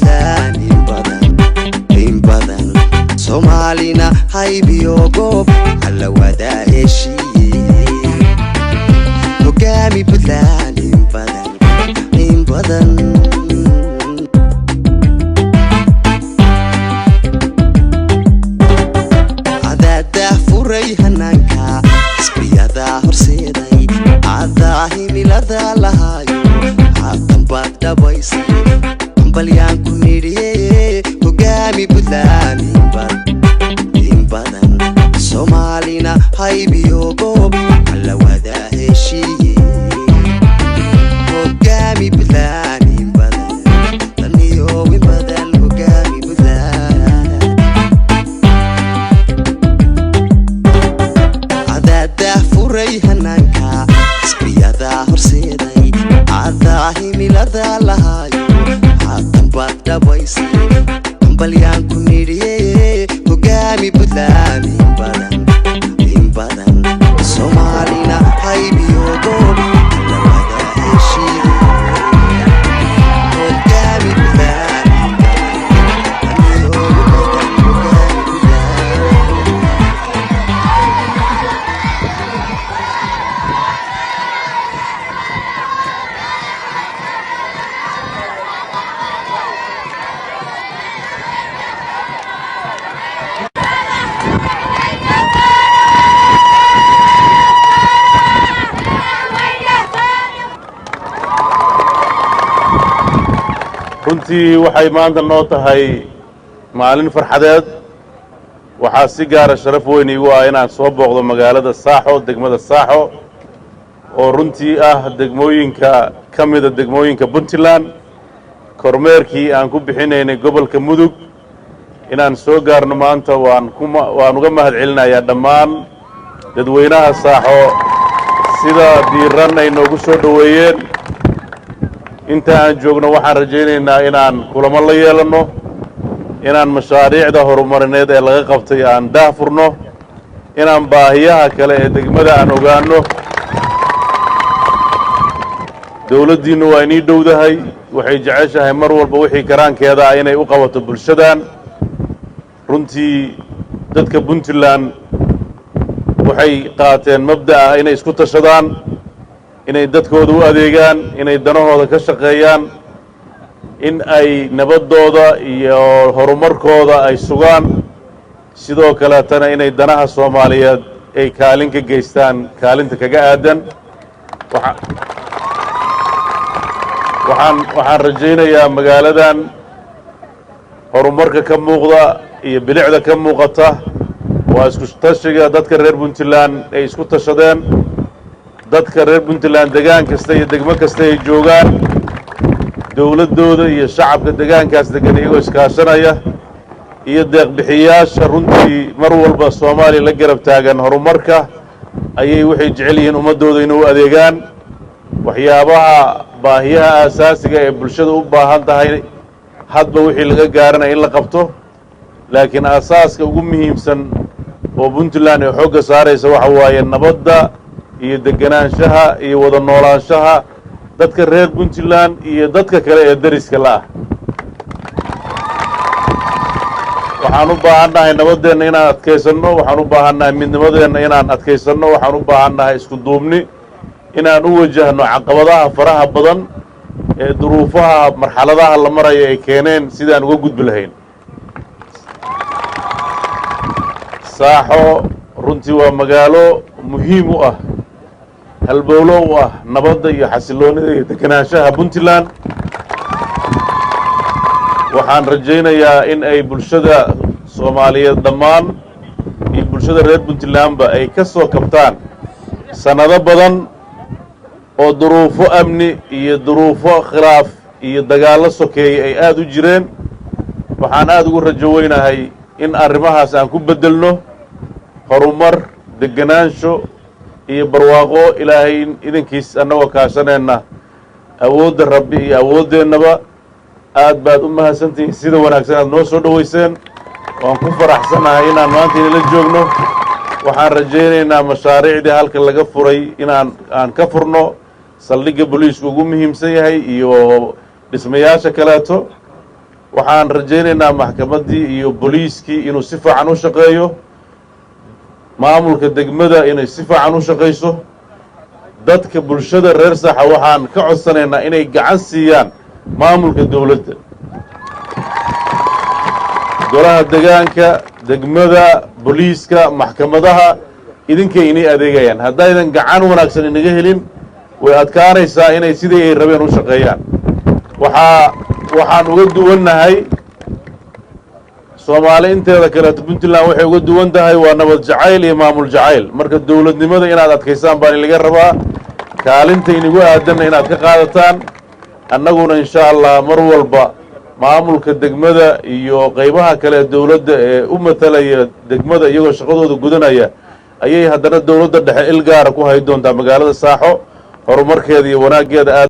Puntland in badan, in badan. Soomaalina haybiyo goob hala wadaa heshiiye. Hogaami Puntland in badan, in badan. Cadaadah furay hanaanka, xisbiyadaa horseeday, cadaa himilada lahaayo, haatan baad dhabaysay. Hambalyaan ku nidhiye, hogaami Puntland in badan. Soomaalina haybiyo goob hala wadaa heshiiye. Hogaami Puntland in badan, taniyo in badan. Hogaami Puntland. Cadaadah furay hanaanka, xisbiyadaa horseeday, cadaa himilada lahaayo, haatan baad dhabaysay. Hambalyaan ku nidhiye, hogaami Puntland in badan, in badan. Soomaalina haybiyo goob hala wadaa heshiiye. Hogaami Puntland in badan, taniyo in badan. Hogaami Puntland. Runtii waxay maanta noo tahay maalin farxadeed. Waxaa si gaara sharaf weyn iigu ah inaan soo booqdo magaalada Saaxo, degmada Saaxo, oo runtii ah degmooyinka ka mida degmooyinka Puntland. Kormeerkii aan ku bixinaynay gobolka Mudug inaan soo gaarno maanta, waan uga mahad celinayaa dhammaan dadweynaha Saaxo sida diiran ay noogu soo dhoweeyeen. Inta aan joogno waxaan rajaynaynaa inaan kulamo la yeelanno, inaan mashaariicda horumarineed ee laga qabtay aan daah furno, inaan baahiyaha kale ee degmada aan ogaanno. Dowladdiinnu waa inii dhowdahay, waxay jeceshahay mar walba wixii karaankeeda ah inay u qabato bulshadan. Runtii dadka Puntland waxay qaateen mabda ah inay isku tashadaan, inay dadkooda u adeegaan, inay danahooda ka shaqeeyaan, in ay nabaddooda iyo horumarkooda ay sugaan, sidoo kaleetana inay danaha Soomaaliyeed ay kaalin ka geystaan, kaalinta kaga aadan. Waxaan rajaynayaa magaaladan horumarka ka muuqda iyo bilicda ka muuqata waa isku tashiga dadka reer Puntland ay isku tashadeen. Dadka reer Puntland degaan kasta iyo degmo kasta ay joogaan, dowladdooda iyo shacabka degaankaas degan iyagoo iskaashanaya iyo deeqbixiyaasha runtii mar walba Soomaaliya la garab taagan horumarka, ayay waxay jecel yihiin ummaddooda inay u adeegaan. Waxyaabaha baahiyaha aasaasiga ee bulshada u baahan tahay hadba wixii laga gaaranaya in la qabto, laakiin aasaaska ugu muhiimsan oo Puntland ay xoogga saaraysa waxa waaye nabadda iyo deganaanshaha iyo wada noolaanshaha dadka reer Puntland iyo dadka kale ee deriska la'ah. Waxaan u baahannahay nabaddeenna inaan adkaysanno, waxaan u baahannahay midnimadeenna inaan adkaysanno, waxaan u baahannahay isku duubni inaan u wajahno caqabadaha faraha badan ee duruufaha marxaladaha la maraya ay keeneen sidaan uga gudbi lahayn. Saaxo runtii waa magaalo muhiim u ah, halbowlo u ah nabadda iyo xasiloonida iyo deganaanshaha Puntland. Waxaan rajaynayaa in ay bulshada Soomaaliyeed dhammaan iyo bulshada reer Puntlandba ay ka soo kabtaan sannado badan oo duruufo amni iyo duruufo khilaaf iyo dagaallo sokeeyey ay aad u jireen. Waxaan aad ugu rajo weynahay in arrimahaas aan ku beddelno horumar, deganaansho iyo barwaaqo, Ilaahay idinkiis, annagoo kaashanayna awoodda Rabbi iyo awooddeennaba. Aad baad u mahadsantihiin sida wanaagsan aad noo soo dhoweyseen. Waan ku faraxsannahay inaan maanta inala joogno. Waxaan rajaynaynaa mashaariicdii halka laga furay inaan aan ka furno, saldhigga booliisku ugu muhiimsan yahay iyo dhismayaasha kaleeto. Waxaan rajaynaynaa maxkamaddii iyo booliiskii inuu si fiican u shaqeeyo, maamulka degmada inay si fiican u shaqayso. Dadka bulshada reer Saaxa waxaan ka codsanaynaa inay gacan siiyaan maamulka dowladda, golaha degaanka, degmada, booliiska, maxkamadaha. Idinkay inay adeegayaan. Haddaydan gacan wanaagsan inaga helin, way adkaanaysaa inay sidii ay rabeen u shaqeeyaan. Waxaan uga duwannahay Soomaali inteeda kaleeto, Puntland waxay uga duwan tahay waa nabad jacayl iyo maamul jacayl. Marka dowladnimada inaad adkaysaan baan ilaga rabaa, kaalinta inagu aadanna inaad ka qaadataan. Annaguna insha Allah mar walba maamulka degmada iyo qeybaha kale ee dowladda ee u matalaya degmada, iyagoo shaqadooda gudanaya, ayay haddana dowladda dhexe il gaara ku hay doontaa magaalada Saaxo horumarkeeda iyo wanaaggeeda aad.